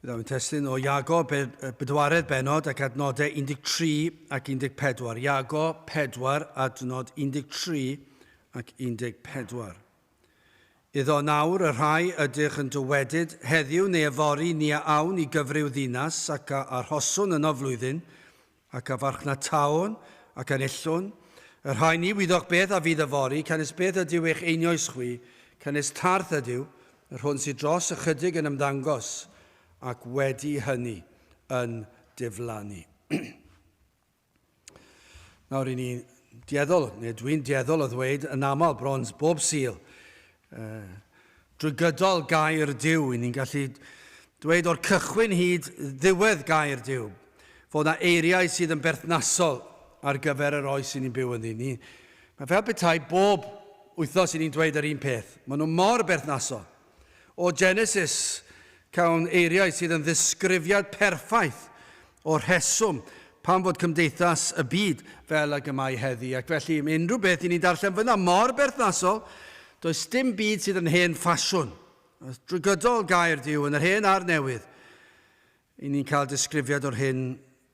Byddaf yn testun o Iago, bedwaredd bennod ac adnodau 13 ac 14. Iago 4, adnod 13 ac 14. Iddo nawr y rhai ydych yn dywedyd, heddiw neu yfory ni a awn i gyfryw ddinas ac a arhoswn yno flwyddyn, ac a farchnatawn ac enillwn, y rhai ni wyddoch beth a fydd yfory, canys beth ydyw eich einioes chwi, canys tarth ydyw, yr hwn sydd dros ychydig yn ymddangos, ac wedi hynny yn diflannu. Nawr, i ni dueddol, neu dwi'n dueddol o ddweud yn aml bron bob Sul, drwy gydol gair Duw, i ni'n gallu dweud o'r cychwyn hyd ddiwedd gair Duw, fod yna eiriau sydd yn berthnasol ar gyfer yr oes i ni'n byw ynddi. Ni, mae fel petai bob wythnos i ni'n dweud yr un peth. Maen nhw mor berthnasol. O Genesis, cawn eiriau sydd yn ddisgrifiad perffaith o'r rheswm pam fod cymdeithas y byd fel ag y mae heddi. Ac felly, mae unrhyw beth i ni'n darllen fyna mor berthnasol, does dim byd sydd yn hen ffasiwn. Drwy gydol gair Duw, yn yr hen a'r newydd, i ni'n cael disgrifiad o'r hyn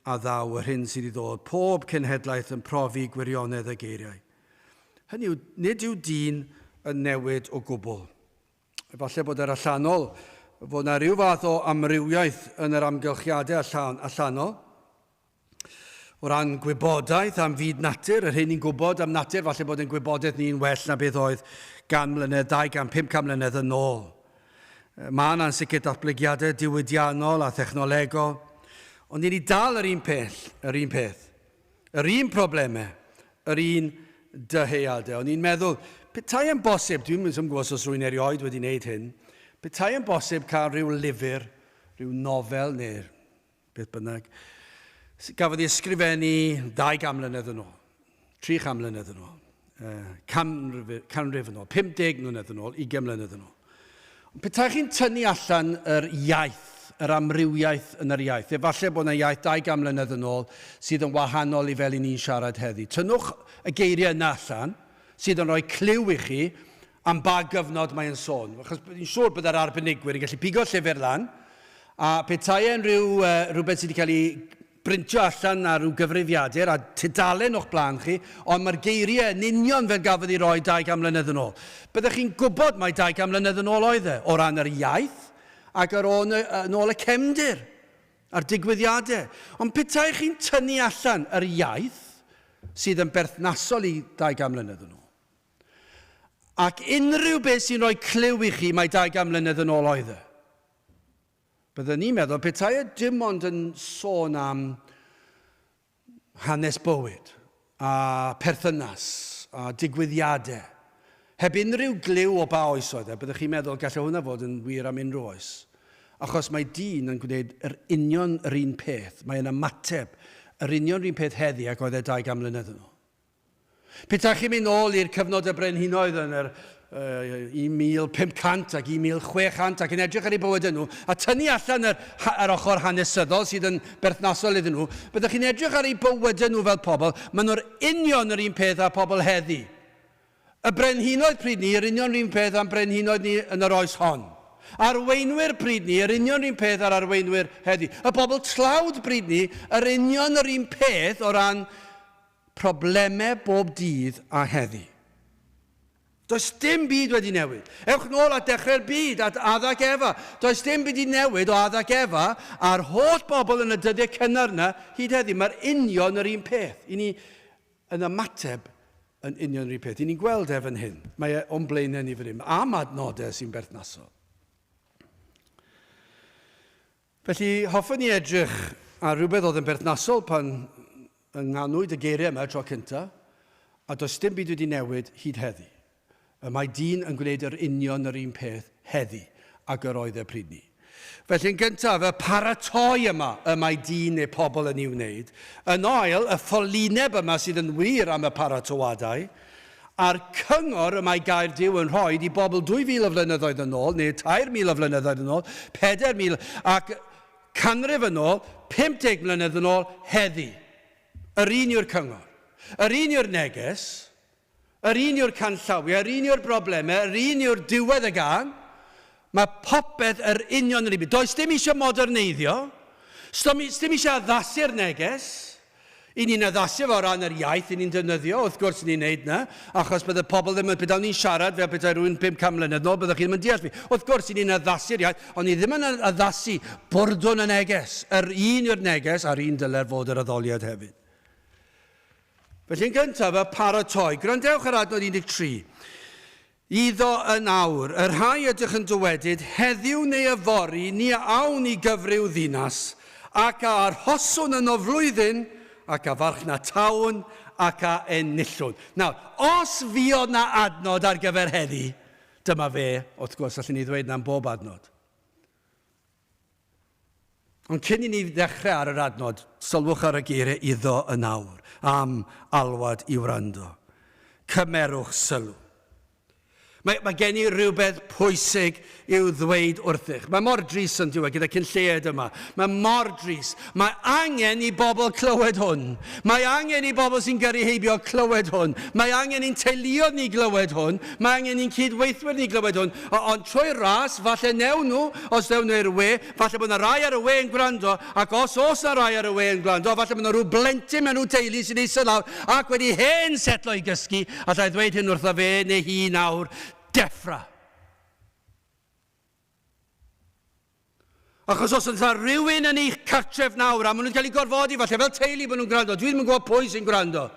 a ddaw, yr hyn sydd i ddod, pob cenhedlaeth yn profi gwirionedd y geiriau. Hynny yw, nid yw dyn yn newid o gwbl. Efallai bod yr allanol, fod yna rhyw fath o amrywiaeth yn yr amgylchiadau allan, allanol. O ran gwybodaeth am fyd natur, yr hyn ni'n gwybod am natur, falle bod ein gwybodaeth ni'n well na beth oedd gan mlynedd, 200, 500 mlynedd yn ôl. Mae yna'n sicr datblygiadau diwydiannol a thechnolegol, ond ni ni dal yr un peth, yr un peth. Yr un problemau, yr un dyheadau. O'n i'n meddwl, petai yn bosib, dwi'n ddim yn gwybod os rwy'n erioed wedi wneud hyn, petai yn bosib cael rhyw lyfr, rhyw nofel neu beth bynnag, gafodd ei ysgrifennu 200 mlynedd yn ôl, 300 mlynedd yn ôl, canrif yn ôl, 50 mlynedd yn ôl, 20 mlynedd yn ôl. Ond petai chi'n tynnu allan yr iaith, yr amrywiaeth yn yr iaith, efallai bod yna iaith 200 mlynedd yn ôl sydd yn wahanol i fel i ni'n siarad heddi. Tynnwch y geiriau yna allan, sydd yn rhoi cliw i chi am ba gyfnod mae'n sôn. Achos fi'n siŵr byddai'r arbenigwyr yn gallu pigo llyfr lan, a petai e'n rhyw, rhywbeth sydd wedi cael ei brintio allan ar ryw gyfrifiadur a tudalen o'ch blaen chi, ond mae'r geiriau yn union fel gafodd ei roi 200 mlynedd yn ôl. Byddech chi'n gwybod mai 200 mlynedd yn ôl oedd e, o ran yr iaith ac ar ôl, yn ôl y cefndir a'r digwyddiadau. Ond petai chi'n tynnu allan yr iaith sydd yn berthnasol i 200 mlynedd yn ôl, ac unrhyw beth sy'n rhoi clyw i chi mai 200 mlynedd yn ôl oedd e, Byddwn ni'n meddwl petai e dim ond yn sôn am hanes bywyd a perthynas a digwyddiadau, heb unrhyw gliw o ba oes oedd e, byddech chi'n meddwl gallai hwnna fod yn wir am unrhyw oes. Achos mae dyn yn gwneud yr union yr un peth, mae'n ymateb yr union yr un peth heddi ac oedd e 200 mlynedd yn ôl. Petai chi'n mynd nôl i'r cyfnod y brenhinoedd yn yr uh, 1500 ac 1600 ac yn edrych ar eu bywydau nhw a tynnu allan yr, yr ochr hanesyddol sydd yn berthnasol iddyn nhw, byddwch chi'n edrych ar eu bywydau nhw fel pobl, maen nhw'r union yr un peth â pobl heddi. Y brenhinoedd pryd ni, yr union yr un peth â'n brenhinoedd ni yn yr oes hon. Arweinwyr pryd ni, yr union yr un peth â'r arweinwyr heddi. Y bobl tlawd pryd ni, yr union yr un peth o ran Problemau bob dydd a heddi. Does dim byd wedi newid. Ewch nôl at dechrau'r byd, at Adda ac Efa. Does dim byd wedi newid o Adda ac Efa a'r holl bobl yn y dyddiau cynnar yna hyd heddi. Mae'r union yr un peth. I ni yn ymateb yn union yr un peth. I ni'n gweld e fan hyn. Mae e o'n blaenau ni fan hyn. Am adnodau sy'n berthnasol. Felly, hoffwn i edrych ar rhywbeth oedd yn berthnasol pan ynganwyd y geiriau yma y tro cyntaf, a does dim byd wedi newid hyd heddi. Y mae dyn yn gwneud yr union yr un peth heddi ag yr oedd e pryd 'ny. Felly, yn gyntaf, y paratoi yma y mae dyn neu pobl yn ei wneud. Yn ail, y ffolineb yma sydd yn wir am y paratoadau. A'r cyngor y mae Gair Duw yn rhoi i bobl 2,000 o flynyddoedd yn ôl, neu 3,000 o flynyddoedd yn ôl, 4,000 ac canrif yn ôl, 50 mlynedd yn ôl, heddi. Yr un yw'r cyngor. Yr un yw'r neges. Yr un yw'r canllawiau. Yr un yw'r broblemau. Yr un yw'r diwedd y gân. Mae popeth yr union yr un. Does dim eisiau moderneiddio. Sdim eisiau addasu'r neges. I ni'n addasu fo o ran yr iaith i ni'n defnyddio, wrth gwrs ni'n neud na, achos bydde pobl ddim yn, petai ni'n siarad fel petai rhywun 500 mlynedd nôl, byddwch chi ddim yn deall fi. Wrth gwrs, i ni'n addasu'r iaith, ond ni ddim yn addasu bwrdwn y neges. Yr un yw'r neges, a'r un dyle'r fod yr addoliad hefyd. Felly yn gyntaf, y paratoi. Gwrandewch ar adnod 13. Iddo yn awr, y rhai ydych yn dywedyd, heddiw neu yfory, ni a awn i gyfryw ddinas, ac a arhoswn yno flwyddyn, ac a farchnatawn, ac a enillwn. Nawr, os fuodd 'na adnod ar gyfer heddi, dyma fe, wrth gwrs, allwn ni ddweud 'na am bob adnod. Ond cyn i ni ddechrau ar yr adnod, sylwch ar y geiriau iddo yn awr, am alwad i wrando. Cymerwch sylw. Mae, mae gen i rhywbeth pwysig i'w ddweud wrthych. Mae mor dris yn diwedd gyda cyn lleied yma. Mae mor dris. Mae angen i bobl clywed hwn. Mae angen i bobl sy'n gyrru heibio clywed hwn. Mae angen i'n teuluoedd ni glywed hwn. Mae angen i'n cydweithwyr ni glywed hwn. Ond trwy ras, falle newn nhw, os ddewn nhw i'r we, falle bod 'na rai ar y we yn gwrando, ac os oes 'na rai ar y we yn gwrando, falle bod 'na rhyw blentyn mewn rhyw deulu sy'n eistedd lawr ac wedi hen setlo i gysgu, alla i ddweud hyn wrtho fe neu hi nawr, deffra! Achos os oes 'na rywun yn eich cartref nawr, a maen nhw wedi cael eu gorfodi, falle fel teulu bod nhw'n gwrando, dwi ddim yn gwybod pwy sy'n gwrando.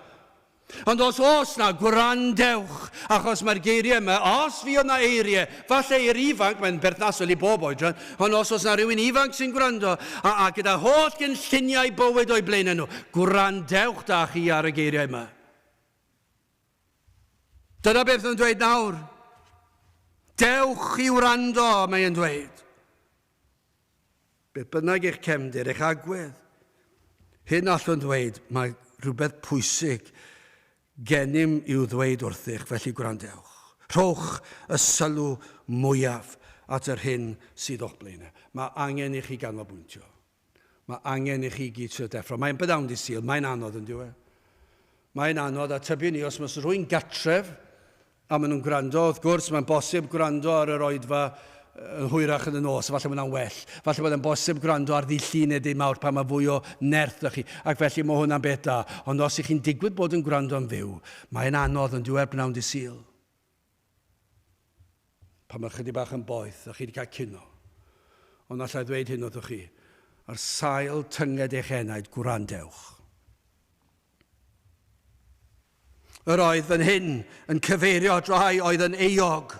Ond os oes 'na, gwrandewch, achos mae'r geiriau yma, os fuodd 'na eiriau, falle i'r ifanc, mae'n berthnasol i bob oedran, ond os oes 'na rywun ifanc sy'n gwrando, a, a gyda holl gynlluniau bywyd o'u blaenau nhw, gwrandewch da chi ar y geiriau yma. Dyna beth mae'n dweud nawr. Dewch i wrando, mae e'n dweud. Beth bynnag eich cefndir, eich agwedd, hyn allwn ddweud, mae rhywbeth pwysig gennym i'w ddweud wrthych, felly gwrandewch. Rhowch y sylw mwyaf at yr hyn sydd o'ch blaenau. Mae angen i chi ganolbwyntio. Mae angen i chi gyd trio deffro. Mae'n bydawn di Sul, mae'n anodd yn diwe. Mae'n anodd, a tybiwn i os mae rhywun gatref a maen nhw'n gwrando, wrth gwrs mae'n bosib gwrando ar yr oedfa yn hwyrach yn y nos, falle bod hwnna'n well. Falle bod e'n bosib gwrando ar ddydd Llun neu dydd Mawrth pan mae fwy o nerth 'da chi, ac felly mae hwnna'n beth da. Ond os ych chi'n digwydd bod yn gwrando yn fyw, mae'n anodd yn diwedd bnawn dydd Sul. Pan mae chydig bach yn boeth a chi wedi cael cino. Ond allai ddweud hyn wrthych chi, ar sail tynged eich enaid, gwrandewch. Yr oedd fan hyn yn cyfeirio at rai oedd yn euog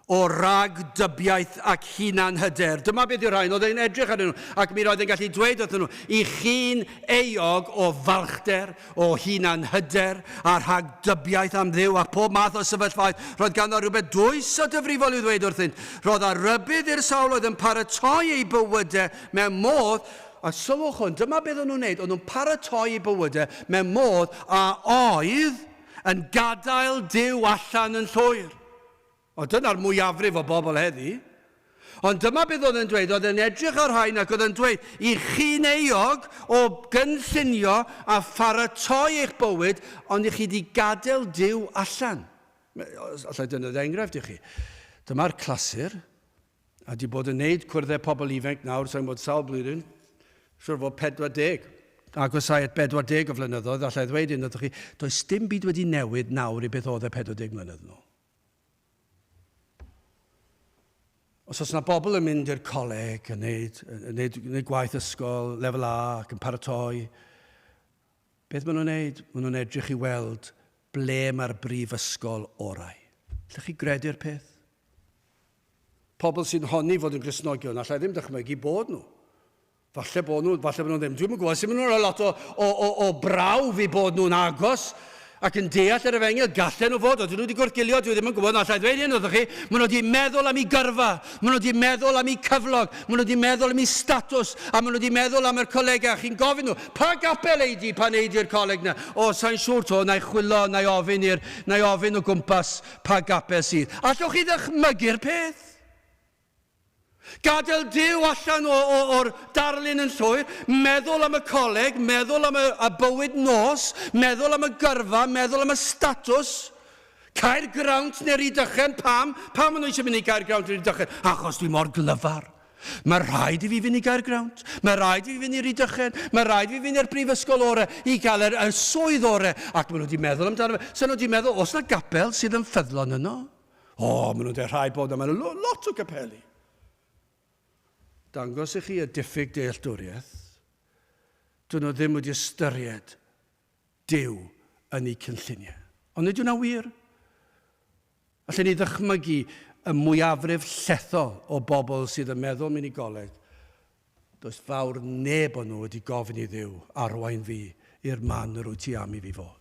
o ragdybiaeth ac hunanhyder. Dyma beth yw'r rhain, oedd e'n edrych arnyn nhw, ac mi roedd e'n gallu dweud wrthyn nhw, i chi'n euog o falchder, o hunanhyder a rhagdybiaeth am Dduw a phob math o sefyllfaoedd. Roedd ganddo rhywbeth dwys a difrifol i'w ddweud wrthynt. Roedd a rybudd i'r sawl oedd yn paratoi eu bywydau mewn modd, a sylwch hwn, dyma beth o'n nhw'n wneud, o'n nhw'n paratoi eu bywydau mewn modd a oedd yn gadael Duw allan yn llwyr. O, dyna'r mwyafrif o bobl heddi. Ond dyma beth oedd yn dweud, oedd yn edrych ar rhain ac oedd yn dweud, i chi'n euog o gynllunio a pharatoi eich bywyd, ond i chi di gadael Duw allan. Allai dynod enghraifft i chi. Dyma'r clasur, a di bod yn neud cwrddau pobl ifanc nawr, sa'n bod sawl blwyddyn, siwr fod 40, agosau at 40 o flynyddoedd, allai ddweud un wrthych chi, does dim byd wedi newid nawr i beth oedd e 40 mlynedd nôl. Os oes yna bobl yn mynd i'r coleg, yn neud, yn neud, yn neud gwaith ysgol, lefel A, ac yn paratoi, beth maen nhw'n neud? Maen nhw'n edrych i weld ble mae'r brifysgol orau. Lle chi gredu'r peth? Pobl sy'n honni fod yn Gristnogion, allai ddim dychmygu bod nhw. Falle bod nhw, falle bod nhw ddim. Dwi'm yn gwybod sut maen nhw'n rhoi lot o, o, o, o brawf i bod nhw'n agos ac yn deall yr efengyl. Gallen nhw fod, odyn nhw wedi gwrthgilio, dwi ddim yn gwybod, allai ddweud hyn wrthych chi. Maen nhw wedi meddwl am eu gyrfa, maen nhw wedi meddwl am eu cyflog, maen nhw wedi meddwl am eu statws, a maen nhw wedi meddwl am yr colegau. Chi'n gofyn nhw, pa gapel ei di pan ei di'r coleg na? O, sa'n siŵr to, na i chwilo, na i ofyn i'r, na i ofyn o gwmpas pa gapel sydd. Allwch chi ddychmygu'r peth? Gadael Duw allan o, o, o'r darlun yn llwyr, meddwl am y coleg, meddwl am y, y bywyd nos, meddwl am y gyrfa, meddwl am y statws. Caergrawnt neu Rydychen, pam? Pam maen nhw eisiau mynd i Gaergrawnt neu Rydychen? Achos dwi mor glyfar. Mae rhaid i fi fynd i Gaergrawnt, mae rhaid i fi fynd i Rydychen, mae rhaid i fi fynd i'r brifysgol orau i gael yr, y swydd orau. Ac maen nhw wedi meddwl amdano fe. So nhw wedi meddwl, os na gapel sydd yn ffyddlon yno? O, maen nhw'n dweud rhaid bod yna, maen nhw lot o gapeli. Dangos i chi y diffyg dealltwriaeth. Dyn nhw ddim wedi ystyried Duw yn eu cynlluniau. Ond nid yw'n wir? Allen ni ddychmygu y mwyafrif llethol o bobl sydd yn meddwl mynd i goleg, does fawr neb o nhw wedi gofyn i Dduw arwain fi i'r man yr wyt ti am i fi fod.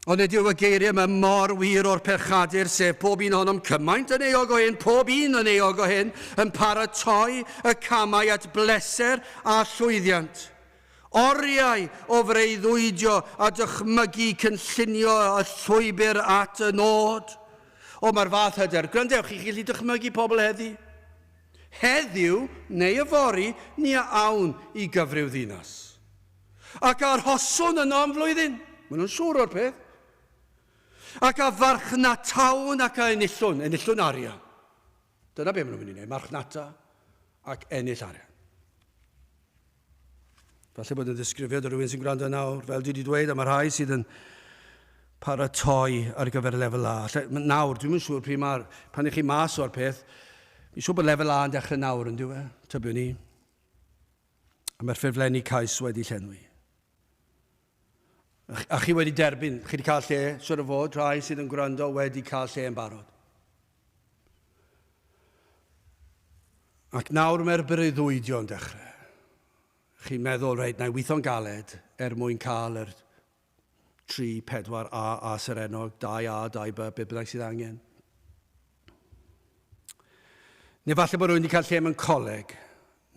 Ond nid yw y geiriau yma mor wir o'r pechadur, sef pob un ohonom cymaint yn euog o hyn, pob un yn euog o hyn, yn paratoi y camau at bleser a llwyddiant. Oriau o freuddwydio a dychmygu cynllunio y llwybr at y nod. O, mae'r fath hyder. Gwrandewch, chi gallu dychmygu pobl heddi? Heddiw neu yfory, ni a awn i gyfryw ddinas. Ac arhoswn yno am flwyddyn. Maen nhw'n siŵr o'r peth. Ac a farchnatawn ac a enillwn, enillwn arian. Dyna be maen nhw'n mynd i wneud, marchnata ac ennill arian. Falle bod yn ddisgrifiad o rhywun sy'n gwrando nawr, fel dwi wedi dweud, a mae rhai sydd yn paratoi ar gyfer lefel A. Lle, nawr, dwi'n yn siŵr pryd mae'r, pan i chi mas o'r peth, fi'n siŵr bod lefel A yn dechrau nawr yn diwe, tybiwn i. A mae'r ffurflenni cais wedi llenwi. A chi wedi derbyn, chi wedi cael lle, siwr o fod, rhai sydd yn gwrando wedi cael lle yn barod. Ac nawr mae'r breuddwydio yn dechrau. Chi'n meddwl, reit, na i weithio'n galed er mwyn cael yr 3, 4 A, A serennog, 2 A, 2 B, beth bynnag sydd angen. Neu falle bod rhywun wedi cael lle mewn coleg,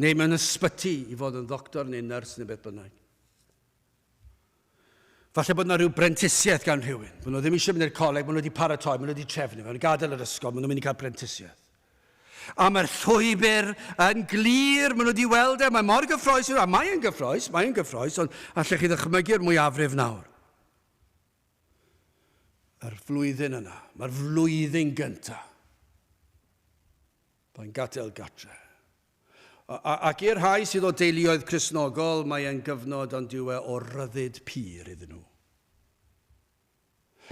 neu mewn ysbyty i fod yn ddoctor neu nyrs neu beth bynnag. Falle bod yna rhyw brentisiaeth gan rhywun. Bod nhw ddim eisiau mynd i'r coleg, maen nhw wedi paratoi, maen nhw wedi trefnu, maen nhw'n gadael yr ysgol, maen nhw'n mynd i cael prentisiaeth. A mae'r llwybr yn glir, maen nhw wedi weld e, mae mor gyffroes, a mae'n gyffroes, mae'n gyffroes, ond allech chi ddychmygu'r mwyafrif nawr. Yr flwyddyn yna, mae'r flwyddyn gyntaf. Mae'n gadael gatre. Ac i'r rhai sydd o deuluoedd Cristnogol, mae e'n gyfnod ond yw e o ryddid pur iddyn nhw.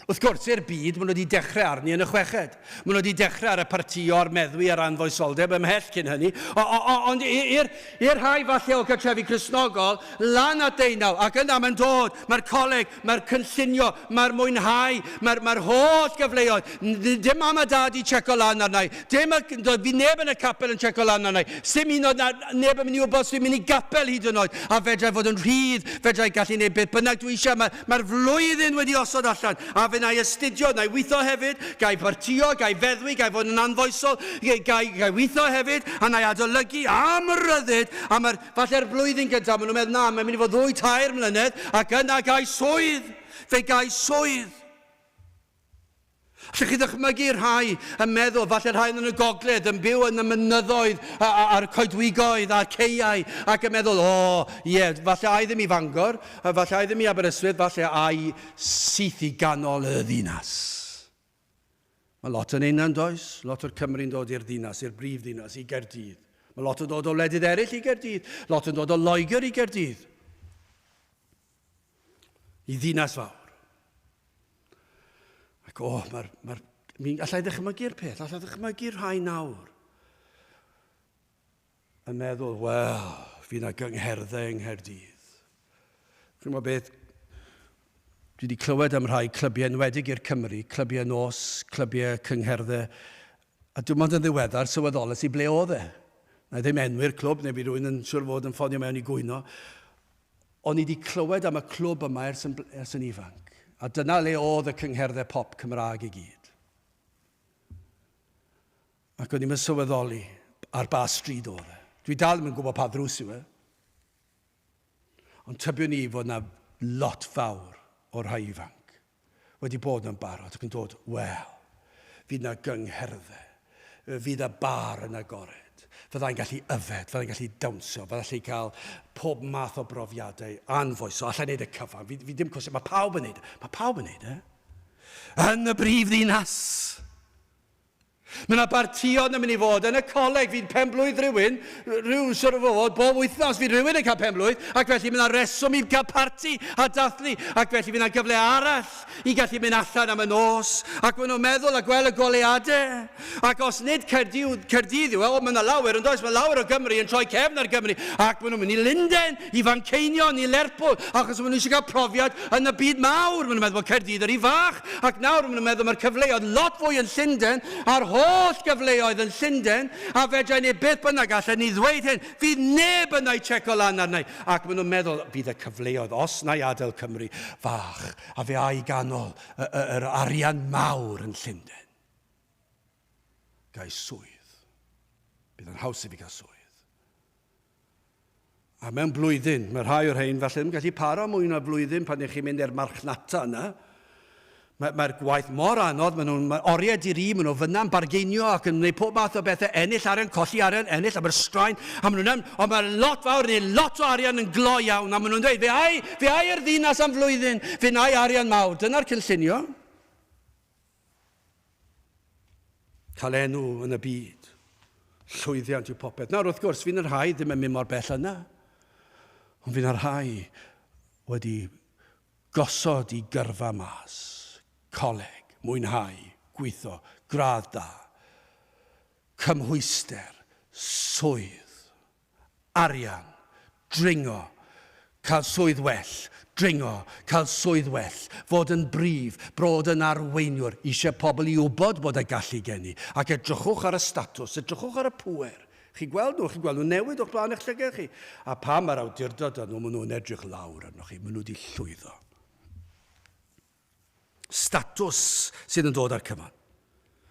Wrth gwrs, i'r byd, maen nhw wedi dechrau arni yn y chweched. Maen nhw wedi dechrau ar y partïo, a'r meddwi, a'r anfoesoldeb ymhell cyn hynny. Ond i'r rhai falle o gartrefi Cristnogol, lan at deunaw, ac yna mae'n dod, mae'r coleg, Mae'r cynllunio, mae'r mwynhau, mae'r mae holl gyfleoedd. Dim mam a dad i checo lan arna i. Dim, fi neb yn y capel yn checo lan arna i. Sim un oed neb yn mynd i wybod os dwi'n mynd i gapel hyd yn oed. A fedrai fod yn rhydd, fedrai gallu gwneud beth bynnag dwi eisiau. Mae'r mae flwyddyn wedi osod allan. A fe na i astudio, na i weithio hefyd, ga i partio, ga i feddwi, ga i fod yn anfoesol, ga i, ga i weithio hefyd, a na i adolygu am ryddid. A mae'r Falle'r blwyddyn gyntaf, maen nhw'n meddwl, na, mae'n mynd i fod ddwy, tair mlynedd, ac yna gai swydd. Fe gai swydd. Allwch chi ddychmygu rhai yn meddwl, falle rhai yn y gogledd, yn byw yn y mynyddoedd a'r coedwigoedd a'r ceiau, ac yn meddwl, o, oh, ie, yeah, falle ai ddim i Fangor, falle ai ddim i Aberystwyth, falle ai syth i ganol y ddinas. Mae lot yn ein does? Lot o'r Cymry'n dod i'r ddinas, i'r brif ddinas, i Gaerdydd. Mae lot yn dod o wledydd eraill i Gaerdydd. Lot yn dod o Loegr i Gaerdydd. I ddinas fawr. Ac o, mae'r... Mae mi allai ddychmygu'r peth, allai ddychmygu'r rhai nawr. Yn meddwl, wel, fi na gyngherddau yng Nghaerdydd. Chi'n gwybod beth? Dwi wedi clywed am rhai clybiau enwedig i'r Cymry, clybiau nos, clybiau cyngherddau, a dim ond yn ddiweddar sylweddolais i ble oedd e. Na i ddim enwi'r clwb, neu fi rhywun yn siŵr fod yn ffonio mewn i gwyno. O'n i wedi clywed am y clwb yma ers yn, ers yn ifanc. A dyna le oedd y cyngherddau pop Cymraeg i gyd. Ac o'n i'm yn sylweddoli ar ba stryd oedd e. Dwi dal ddim yn gwybod pa ddrws yw e. Ond tybiwn i fod yna lot fawr o'r rhai ifanc wedi bod yn barod ac yn dod, wel, fydd na gyngherddau, fydd y bar yn agored, Fyddai'n gallu yfed, fyddai'n gallu dawnsio, fyddai'n gallu cael pob math o brofiadau anfoesol. Allai wneud y cyfan. Fi, fi dim cwestiwn. Mae pawb yn neud e. Mae pawb yn neud e. Yn y brif ddinas. Mae yna bartïon yn mynd i fod yn y coleg, fydd pen-blwydd rhywun, rhyw siwr o fod, bob wythnos fydd rhywun yn cael pen-blwydd, ac felly mae yna reswm i gael parti a dathlu, ac felly fydd yna gyfle arall i gallu mynd allan am y nos, ac maen nhw'n meddwl a gweld y goleuadau. Ac os nid Caerdydd, Caerdydd yw e, o, mae yna lawer yn does, mae lawer o Gymru yn troi cefn ar Gymru, ac maen nhw'n mynd i Lundain, i Fanceinion, i Lerpwl, achos maen nhw eisiau cael profiad yn y byd mawr. Maen nhw'n meddwl bod Caerdydd yr un fach, ac nawr maen nhw'n meddwl mae'r cyfleoedd lot fwy yn Llundain, a'r holl gyfleoedd yn Llundain, a fedra i wneud beth bynnag allen ni ddweud hyn, fydd neb yna i checo lan arna i. Ac maen nhw'n meddwl, bydd y cyfleoedd, os na i adael Cymru fach, a fe a i ganol yr arian mawr yn Llundain. Ga i swydd. Bydd yn haws i fi gael swydd. A mewn blwyddyn, mae rhai o'r rhain falle ddim yn gallu para mwy na blwyddyn pan ych chi'n mynd i'r marchnata yna. Mae'r mae gwaith mor anodd, maen nhw'n mae oriau di-ri, maen nhw fyna'n bargeinio ac yn gwneud pob math o bethau, ennill arian, colli arian, ennill, a mae'r straen, a maen nhw'n, ond mae lot fawr neu lot o arian yn glo iawn, a maen nhw'n dweud, fe ai, fe ai i'r ddinas am flwyddyn, fe wna i arian mawr. Dyna'r cynllunio. Cael enw yn y byd. Llwyddiant yw popeth. Nawr, wrth gwrs, fi'n y rhai ddim yn mynd mor bell yna. Ond fi'n y rhai wedi gosod i gyrfa mas. Coleg, mwynhau, gweithio, gradd da, cymhwyster, swydd. Arian. Dringo. Cael swydd well. Dringo. Cael swydd well. Fod yn brif. Bod yn arweiniwr. Eisiau pobl i wybod bod y gallu gen i. Ac edrychwch ar y statws. Edrychwch ar y pŵer. Chi'n gweld nhw, chi'n gweld nhw'n newid o'ch blaen eich llygad chi. A pam mae'r awdurdod arno, maen nhw'n edrych lawr arnoch chi. Maen nhw wedi llwyddo. Statws sydd yn dod â'r cyfan.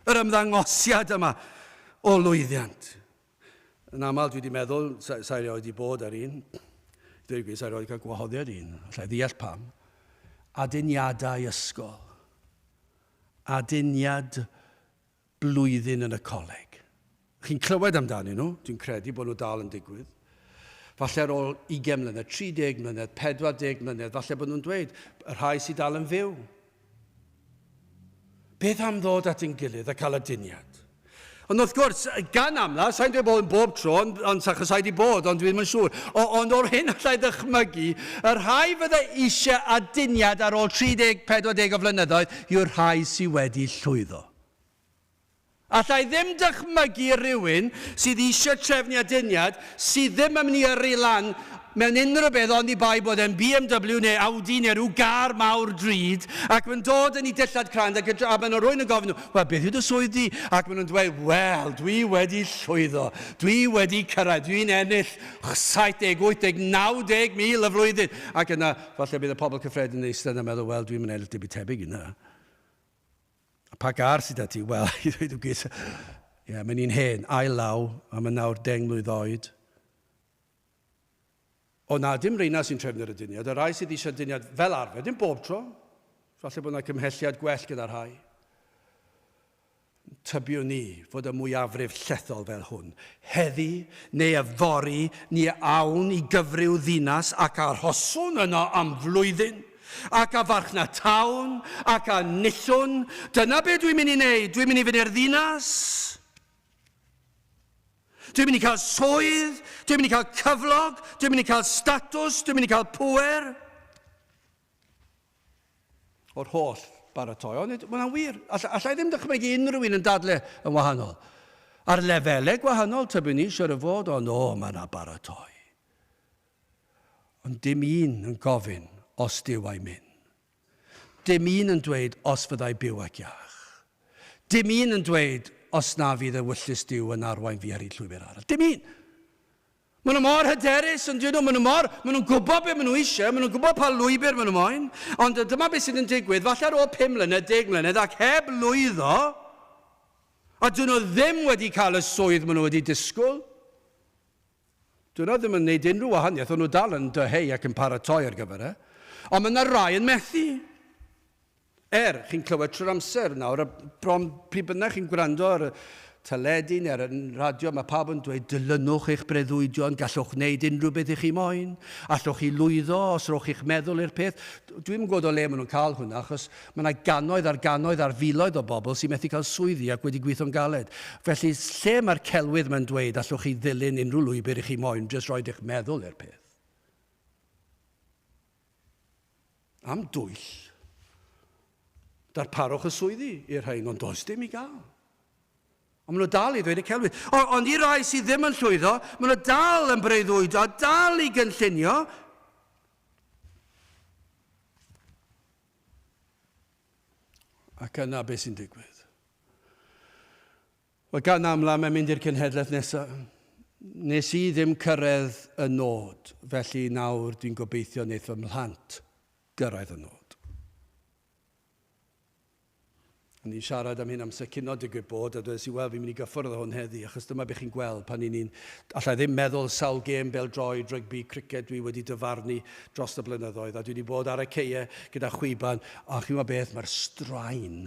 Yr ymddangosiad yma o lwyddiant. Yn aml dwi wedi meddwl, sa, sa i erioed wedi bod ar un, dweud gwir, sa i erioed cael gwahoddiad un, allai ddeall pam. Aduniadau ysgol. Aduniad blwyddyn yn y coleg. Chi'n clywed amdanyn nhw, dwi'n credu bod nhw dal yn digwydd. Falle ar ôl 20 mlynedd, 30 mlynedd, 40 mlynedd, falle bod nhw'n dweud, y rhai sydd dal yn fyw. Beth am ddod at ein gilydd a cael aduniad? Ond wrth gwrs, gan amla, sa'n dweud bod yn bob tro, ond, ond achos sa'i di bod, ond dwi ddim yn siŵr. O, ond o'r hyn allai ddychmygu, y rhai fydde eisiau aduniad ar ôl 30-40 o flynyddoedd yw'r rhai sydd wedi llwyddo. Allai ddim dychmygu rhywun sydd eisiau trefnu aduniad sydd ddim yn mynd i yrru lan mewn unrhyw beth oni bai bod e'n BMW neu Audi neu rhyw gar mawr drud ac mae'n dod yn ei dillad crand ac a maen nhw rhywun yn gofyn nhw, wel beth yw dy swydd di? Ac maen nhw'n dweud, wel dwi wedi llwyddo, dwi wedi cyrraedd, dwi'n ennill 70, 80, 90 mil y flwyddyn. Ac yna falle bydd y pobl cyffredin yn eistedd yna'n meddwl, wel dwi'n mynd ennill dim byd tebyg i 'na. A pa gar sydd 'da ti? Wel, i ddweud y gwir, ie, yeah, mae'n un hen, ail law, a mae'n nawr 10 mlwydd oed. O na, dim reina sy'n trefnu'r aduniad, y rhai sydd eisiau aduniad fel arfer, dim bob tro. Falle bod yna cymhelliad gwell gyda rhai. Tybiwn ni fod y mwyafrif llethol fel hwn. Heddi neu yfory ni awn i gyfryw ddinas ac arhoswn yno am flwyddyn. Ac a farchnatawn, ac a nillwn. Dyna be dwi'n mynd i wneud. Dwi'n mynd i fynd i'r ddinas. Dwi'n mynd i cael swydd, dwi'n mynd i cael cyflog, dwi'n mynd i cael statws, dwi'n mynd i cael pŵer. O'r holl baratoi. Ond mae hwnna'n wir. Alla, allai ddim dychmygu unrhyw un yn dadle yn wahanol. Ar lefelau gwahanol, tybiwn ni, siwr o fod, ond o, mae yna baratoi. Ond dim un yn gofyn os Duw a'i myn. Dim un yn dweud os fyddai byw ac iach. Dim un yn dweud os na fydd ewyllys Duw yn arwain fi ar hyd llwybr arall. Dim un! Maen nhw mor hyderus, yn dyn nhw, maen nhw mor, maen nhw'n gwybod beth maen nhw eisiau, maen nhw'n gwybod pa lwybr maen nhw moyn, ond dyma beth sydd yn digwydd, falle ar ôl 5 mlynedd, 10 mlynedd, ac heb lwyddo, a dyn nhw ddim wedi cael y swydd maen nhw wedi disgwyl, dyn nhw ddim yn gwneud unrhyw wahaniaeth, ond nhw dal yn dyheu ac yn paratoi ar gyfer e, ond mae yna rai yn methu. Er, chi'n clywed trwy'r amser nawr, a bron pryd bynnag chi'n gwrando ar y teledu neu ar y radio, mae pawb yn dweud, dilynwch eich breuddwydion, gallwch wneud unrhyw beth i chi moyn, allwch chi lwyddo os rhowch chi'ch meddwl i'r peth. Dwi'm yn gwybod o le maen nhw'n cael hwnna, achos mae yna gannoedd ar gannoedd ar filoedd o bobl sy'n methu cael swyddi ac wedi gweithio'n galed. Felly, lle mae'r celwydd mae'n dweud allwch chi ddilyn unrhyw lwybr i chi moyn, jyst rhoi eich meddwl i'r peth? Am dwyll. Darparwch y swyddi i'r rhain, ond does dim i gael. Ond maen nhw dal i ddweud y celwydd. Ond i rai sydd ddim yn llwyddo, maen nhw dal yn breuddwydo, dal i gynllunio. Ac yna beth sy'n digwydd? Wel, gan amla mae'n mynd i'r cenhedlaeth nesaf. Nes i ddim cyrraedd y nod, felly nawr dwi'n gobeithio wneith fy mhlant gyrraedd y nod. O'n i'n siarad am hyn amser cino digwydd bod, a dweud i, wel, fi'n mynd i gyffwrdd â hwn heddi, achos dyma beth chi'n gweld pan ni'n ni'n... Alla i ddim meddwl sawl gêm bêl-droed, rygbi, criced dwi wedi dyfarnu dros y blynyddoedd, a dwi wedi bod ar y ceie gyda chwiban, a chi'n gwybod beth, mae'r straen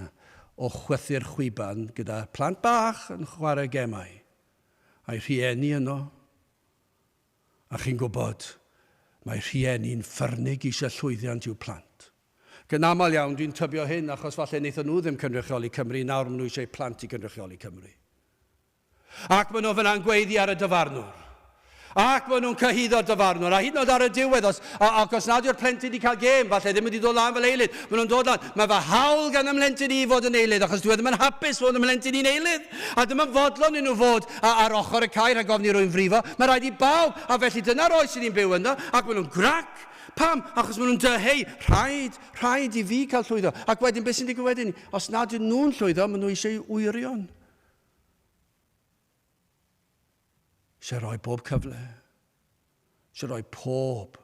o chwythu'r chwiban gyda plant bach yn chwarae gemau, a'i rhieni yno. A chi'n gwybod, mae rhieni'n ffyrnig eisiau llwyddiant i'w plant. Ac yn aml iawn, dwi'n tybio hyn achos falle wnaethon nhw ddim cynrychioli Cymru, nawr maen nhw eisiau plant i gynrychioli Cymru. Ac maen nhw fyna'n gweiddi ar y dyfarnwr. Ac maen nhw'n cyhuddo'r dyfarnwr, a hyd yn oed ar y diwedd, os, ac os nad yw'r plentyn wedi cael gêm, falle ddim wedi dod lan fel eilydd, maen nhw'n dod lan, mae fy hawl gan y mhlentyn i fod yn eilydd, achos dwi e ddim yn hapus fod y mhlentyn i'n eilydd, a ddim yn fodlon i nhw fod ar ochr y cae rhag ofn i rwy'n frifo, mae rhaid i bawb, a felly dyna'r oes sydd ni'n byw ynddo, ac maen nhw'n grac. Pam? Achos maen nhw'n dyheu, rhaid, rhaid i fi cael llwyddo. Ac wedyn, beth sy'n digwydd wedyn? Os nad ydyn nhw'n llwyddo, maen nhw eisiau wyrion. Eisiau rhoi bob cyfle. Eisiau rhoi pob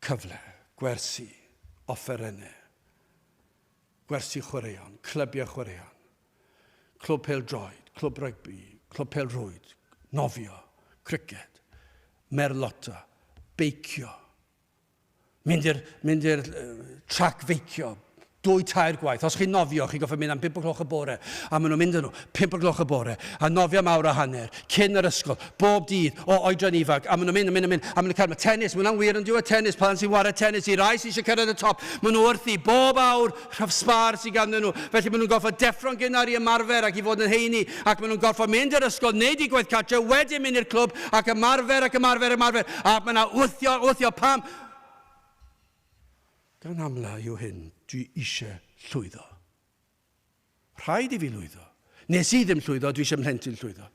cyfle, gwersi, offerynnau, gwersi chwaraeon, clybiau chwaraeon, clwb pêl-droed, clwb rygbi, clwb pêl-rwyd, nofio, criced, merlota, beicio. Mynd i'r mynd i'r trac feicio, dwy tair gwaith. Os chi'n nofio, chi'n goffa mynd am 5 o gloch y bore. A maen nhw'n mynd nhw, 5 o gloch y bore, a nofio am awr a hanner, cyn yr ysgol, bob dydd, o oedran ifanc. A maen nhw'n mynd, a mynd, a mynd, a maen nhw'n cael, mae tennis, mae hwnna'n wir yn diwedd tennis, pan sy'n wario tennis, i rai sy'n eisiau cyrraedd y top, maen nhw wrthi bob awr rhaf sbar sy'n ganddyn nhw. Felly maen nhw'n gorfod deffro'n gynnar i ymarfer ac i fod yn heini, ac maen nhw'n gorfod mynd i'r ysgol, wneud i gwaith cartre, wedyn mynd i'r clwb ac ymarfer ac ymarfer ymarfer. A mae yna wthio, wthio, pam? Gan amla yw hyn, dwi eisiau llwyddo. Rhaid i fi lwyddo. Nes i ddim llwyddo, dwi eisiau mhlentyn llwyddo.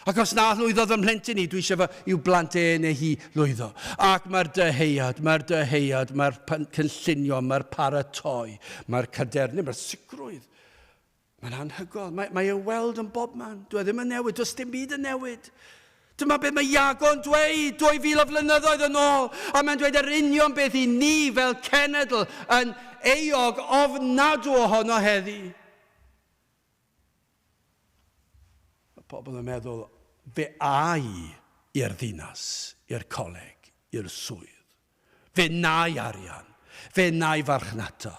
Ac os na lwyddodd fy mhlentyn i, dwi eisiau fy i'w blant e neu hi lwyddo. Ac mae'r dyheuad, mae'r dyheuad, mae'r cynllunio, mae'r paratoi, mae'r cadernid, mae'r sicrwydd. Mae'n anhygoel. Mae, mae e weld yn bobman. Dwi e ddim yn newid. Does dim byd yn newid. Dyma beth mae Iago yn dweud 2000 o flynyddoedd yn ôl. A mae'n dweud yr union beth i ni fel cenedl yn euog ofnadw ohono heddi. Mae pobl yn meddwl, fe a i i'r ddinas, i'r coleg, i'r swydd. Fe na i arian, fe na i farchnata,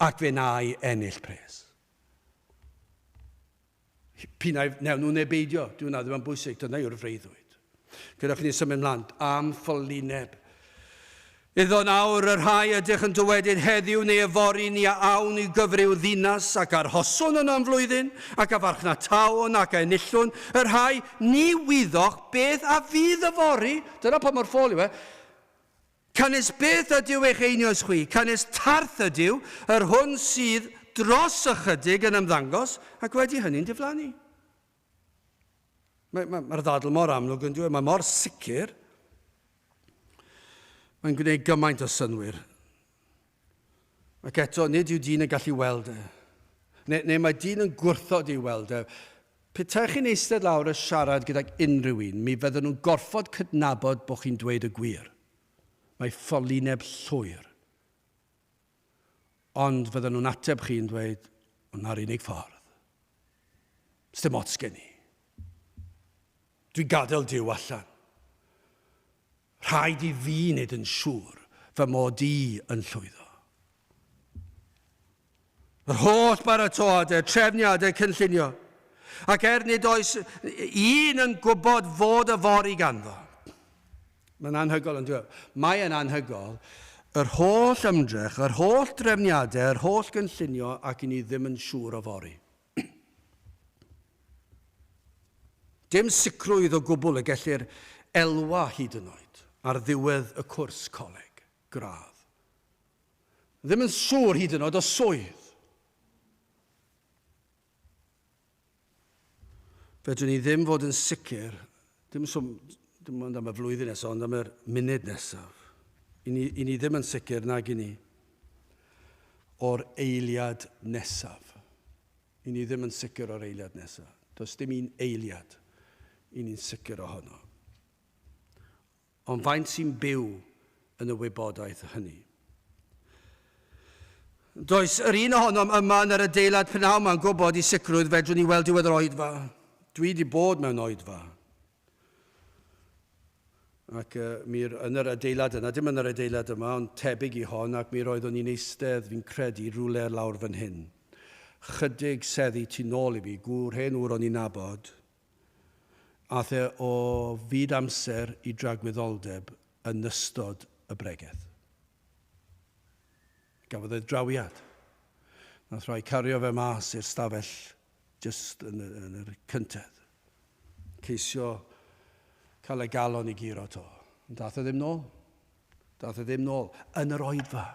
ac fe na i ennill pres. P'un ai wnewn nhw neu beidio, dyw hwnna ddim yn bwysig, dyna yw'r freuddwyd. Gyda chi ni symud mlaen, am ffolineb. Iddo nawr y rhai ydych yn dywedyd heddiw neu yfory ni a awn i gyfryw ddinas ac arhoswn yno am flwyddyn, ac a farchnatawn ac a enillwn, y rhai ni wyddoch beth a fydd yfory, dyna pa mor ffôl yw e, canys beth ydyw eich einioes chwi, canys tarth ydyw yr hwn sydd dros ychydig yn ymddangos ac wedi hynny'n diflannu. Mae'r mae, mae ddadl mor amlwg yn dweud, mae mor sicr. Mae'n gwneud gymaint o synwyr. Ac eto, nid yw dyn yn gallu weld e. Neu, neu mae dyn yn gwrthod ei weld e. Petai chi'n eistedd lawr a siarad gydag unrhyw un, mi fydden nhw'n gorfod cydnabod bod chi'n dweud y gwir. Mae ffolineb llwyr. Ond fydden nhw'n ateb chi yn dweud, ond na'r unig ffordd. Sdim ots gen i. Dwi'n gadael Duw allan. Rhaid i fi wneud yn siŵr fy mod i yn llwyddo. Yr holl baratoadau, trefniadau, cynllunio. Ac er nid oes un yn gwybod fod yfory ganddo. Mae'n anhygoel yn dweud. Mae'n anhygoel. Yr holl ymdrech, yr holl drefniadau, yr holl gynllunio ac i ni ddim yn siŵr yfory. Dim sicrwydd o gwbl y gellir elwa hyd yn oed ar ddiwedd y cwrs coleg, gradd. Ddim yn siŵr hyd yn oed o swydd. Fedrwn ni ddim fod yn sicr, dim, sw, dim ond am y flwyddyn nesaf, ond am yr munud nesaf. I ni, i ni ddim yn sicr nag i ni o'r eiliad nesaf. I ni ddim yn sicr o'r eiliad nesaf. Does dim un eiliad i ni'n sicr ohono. Ond faint sy'n byw yn y wybodaeth hynny? Does yr un ohonom yma yn yr adeilad pnawn ma'n gwybod i sicrwydd fedrwn ni weld diwedd yr oedfa. Dwi wedi bod mewn oedfa. Ac uh, mi, yn yr adeilad yna, dim yn yr adeilad yma, ond tebyg i hon, ac mi roeddwn i'n eistedd, fi'n credu, rhywle lawr fan hyn. Chydig seddi tu nôl i fi, gŵr, hen ŵr o'n i'n nabod, Aeth e o fyd amser i dragwyddoldeb yn ystod y bregeth. Gafodd e drawiad. Nath rhai cario fe mas i'r stafell jyst yn, yn yr cyntedd. Ceisio cael ei galon i guro to. Ond dath e ddim nôl. Dath e ddim nôl. Yn yr oedfa.